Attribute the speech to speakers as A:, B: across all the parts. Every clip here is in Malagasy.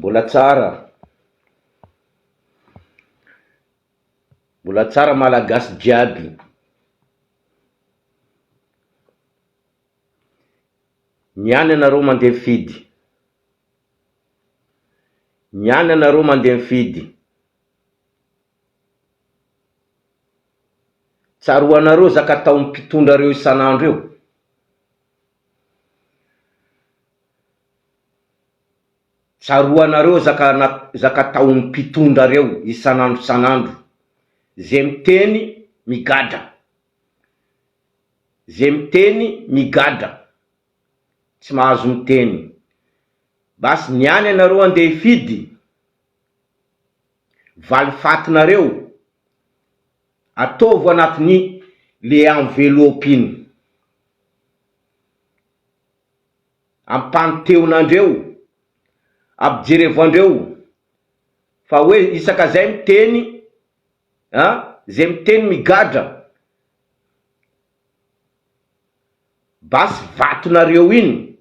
A: Mbola tsara. Mbola tsara Malagasy jiaby. Niany anareo mandeha mifidy. Niany anareo mandeha mifidy. Tsaroanareo zaka ataon'ny mpitondra reo isan'andro eo. Tsaroanareo zaka zaka ataon'ny mpitondra reo isan'andro isan'andro. Ze miteny migadra. Ze miteny migadra. Tsy mahazo miteny. Basy niany anareo andeha hifidy. Valifatinareo ataovy anatin'ny le enveloppe iny. Ampanteonandreo, ampijerevo andreo fa hoe isaka zay miteny an, zay miteny migadra, basy vatonareo iny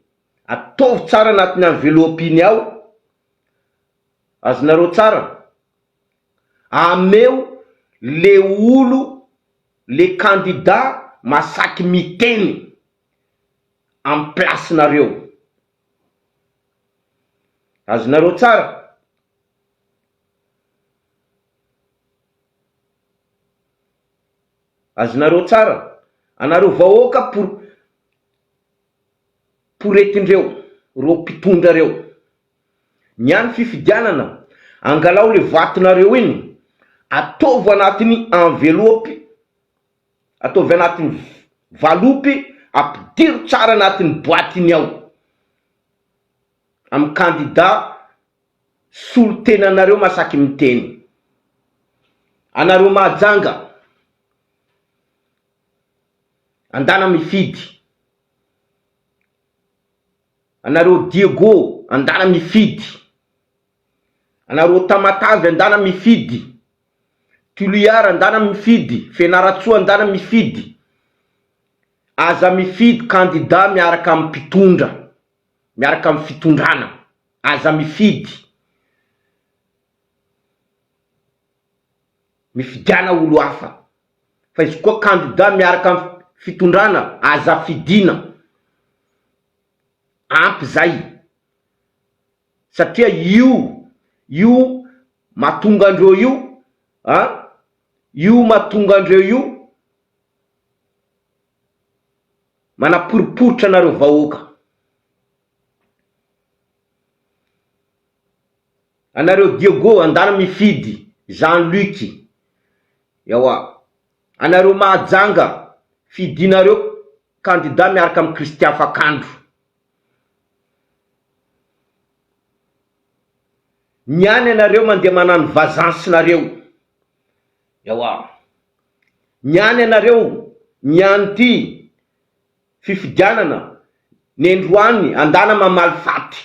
A: ataovy tsara anatin'ny enveloppe iny ao. Azonareo tsara? Ameo le olo le candidat masaky miteny am place nareo. Azonareo tsara? Azonareo tsara? Anareo vahoaka pour poretindreo, reo mpitondra reo. Ny any fifidianana, angalao le vatonareo iny, ataovy anatin'ny enveloppe, ataovy anatin'ny valopy, ampidiro tsara anatin'ny boite iny ao, amin'ny candidat solontenanareo masaky miteny. Anareo Mahajanga, andana mifidy. Anareo Diego andana mifidy, anareo Tamatave andana mifidy, Tuliar andana mifidy, Fianarantsoa andana mifidy, aza mifidy candidat miaraka amin'ny mpitondra, miaraka amin'ny fitondrana, aza mifidy, mifidiana olo hafa, fa izy koa candidat miaraka amin'ny fitondrana aza fidina. Ampy zay satria io io mahatonga andreo io an, io mahatonga andreo io manaporiporitra anareo vahoaka. Anareo Diego andana mifidy Jean Luc ewa, anareo Mahajanga fidinareo Candidat miaraka amin'i Christian Fakandro. Ny any ianareo mandeha manano vazance nareo. Ewa. Ny any ianareo ny any ty fifidianana nendroany andana mamaly faty.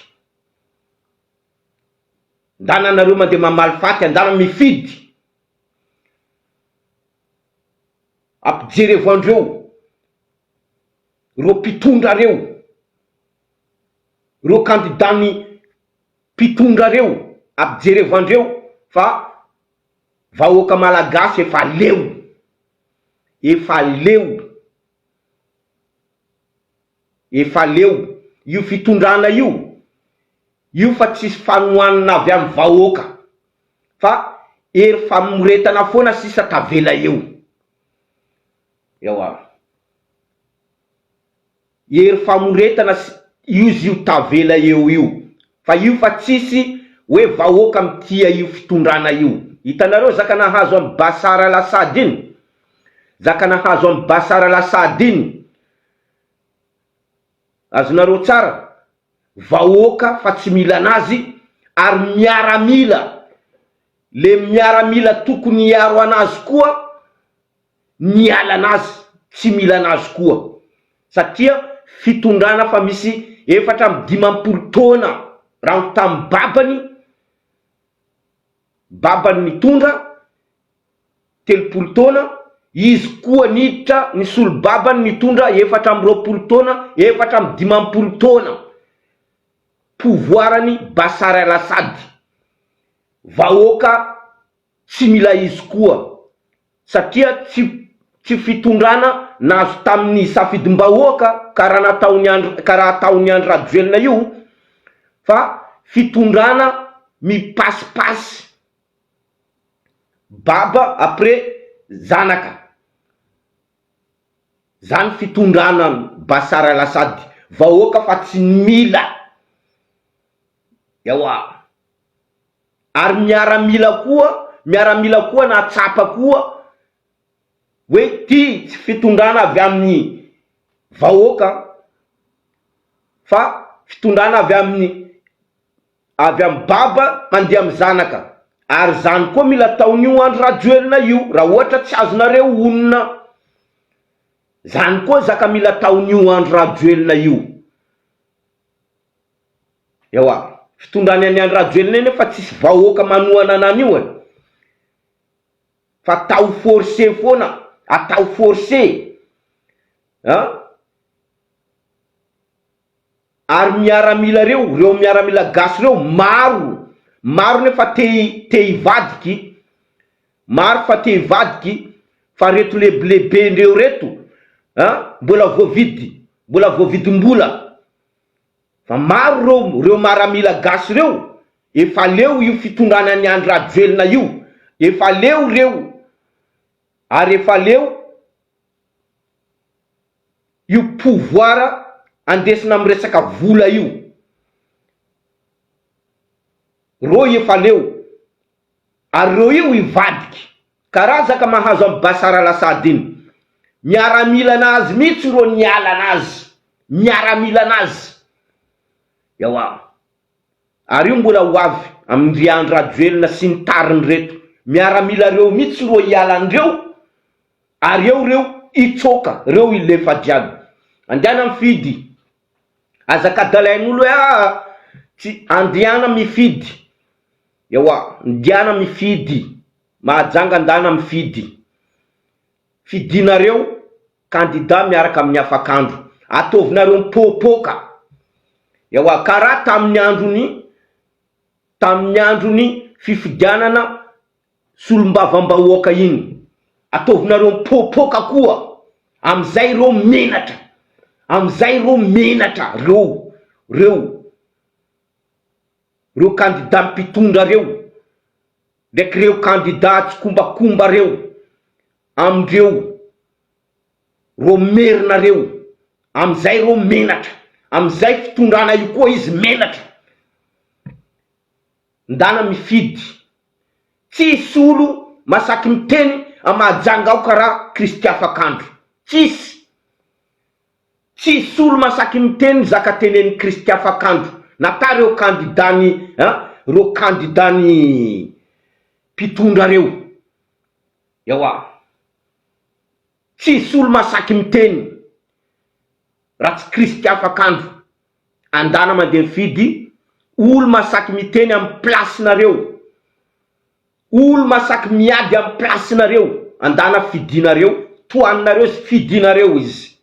A: Andana nareo mandeha mamaly faty andana mifidy. Ampijerevo andreo reo mpitondra reo, reo candidat ny mpitondra reo, ampijerevo andreo fa vahoaka malagasy efa leo, efa leo, efa leo io fitondrana io, io fa tsisy fanohanana avy amy vahoaka fa hery famoretana foana sisa tavela eo, ewa hery famoretana si io izy io tavela eo io fa io fa tsisy hoe vahoaka mitia io fitondrana io, hitanareo zaka nahazo an'i Bachar al Assad iny, zaka nahazo an'i Bachar al Assad iny, azonareo tsara? vahoaka fa tsy mila anazy ary miaramila le miaramila tokony hiaro anazy koa miala anazy tsy mila anazy koa satria fitondrana fa misy 54 taona raha tamy babany babany nitondra 30 taona, izy koa niditra nisolo babany nitondra 24 taona, 54 taona. pouvoir-n'i Bachar El Assad. Vahoaka tsy mila izy koa satria tsy tsy fitondrana nahazo tamin'ny safidim-bahoaka karaha nataon'i Andry karaha ataon'i Andry Rajoelina io fa fitondrana mipasipasy baba après zanaka zany fitondrana Bachar El Assad vahoaka fa tsy mila ewa. Ary miaramila koa, miaramila koa nahatsapa koa hoe ty tsy fitondrana avy amin'ny vahoaka fa fitondrana avy amin'ny avy amin'ny baba mandeha amin'ny zanaka. Ary zany koa mila ataon'io Andry Rajoelina io raha ohatra tsy azonareo honina. Zany koa zaka mila ataon'io Andry Rajoelina io. Ewa, fitondrany an'i Andry Rajoelina iny efa tsisy vahoaka manohana anan'io e! Fa atao forcé foana, atao forcé an! Ary miaramila reo, reo miaramila gasy reo maro, maro nefa te te hivadiky, maro fa te hivadiky, fa reto lebilebe ndreo reto an, mbola voavidy, mbola voavidim-bola. Fa maro reo reo maramila gasy reo efa leo io fitondrana an'i Andry Rajoelina io, efa leo reo ary efa leo io pouvoir andesina am resaka vola io, reo efa leo ary reo io hivadiky Karazaka mahazo am Bashar al Assad iny. Miaramila anazy mitsy reo niala anazy. Miaramila anazy. Ewa. Ary io mbola ho avy amin-dry Andry Rajoelina sy ny tariny reto. Miaramila reo mitsy reo hiala andreo ary eo reo hitsoaka, reo hilefa jiaby. Andehana mifidy. Aza kadalain'olo hoe aa tsy andehana mifidy. Ewa, ndiana mifidy, Mahajanga ndana mifidy. Fidinareo candidat miaraka amin'ny afakandro. Ataovinareo mipoapoaka. Ewa, karaha tamin'ny andron'ny tamin'ny andron'ny fifidianana solombavambahoaka iny. Ataovinareo mipoapoaka koa. Amizay reo menatra. Amizay reo menatra reo reo. Reo kandida mpitondra reo ndraiky reo kandida tsikombakomba reo amindreo reo merina reo amizay reo menatra amizay fitondrana io koa izy menatra ndana mifidy tsisy olo masaky miteny a mahajanga ao karaha Christian Fakandro tsisy Tsisy olo masaky miteny zaka tenenin'i Christian Fakandro na ta reo candidat ny an reo candidat ny mpitondra reo. Ewa. Tsisy olo masaky miteny raha tsy Christian Fakandro. Andana mandeha mifidy olo masaky miteny am place nareo. Olo masaky miady am place nareo. Andana fidinareo, tohaninareo sy fidinareo izy.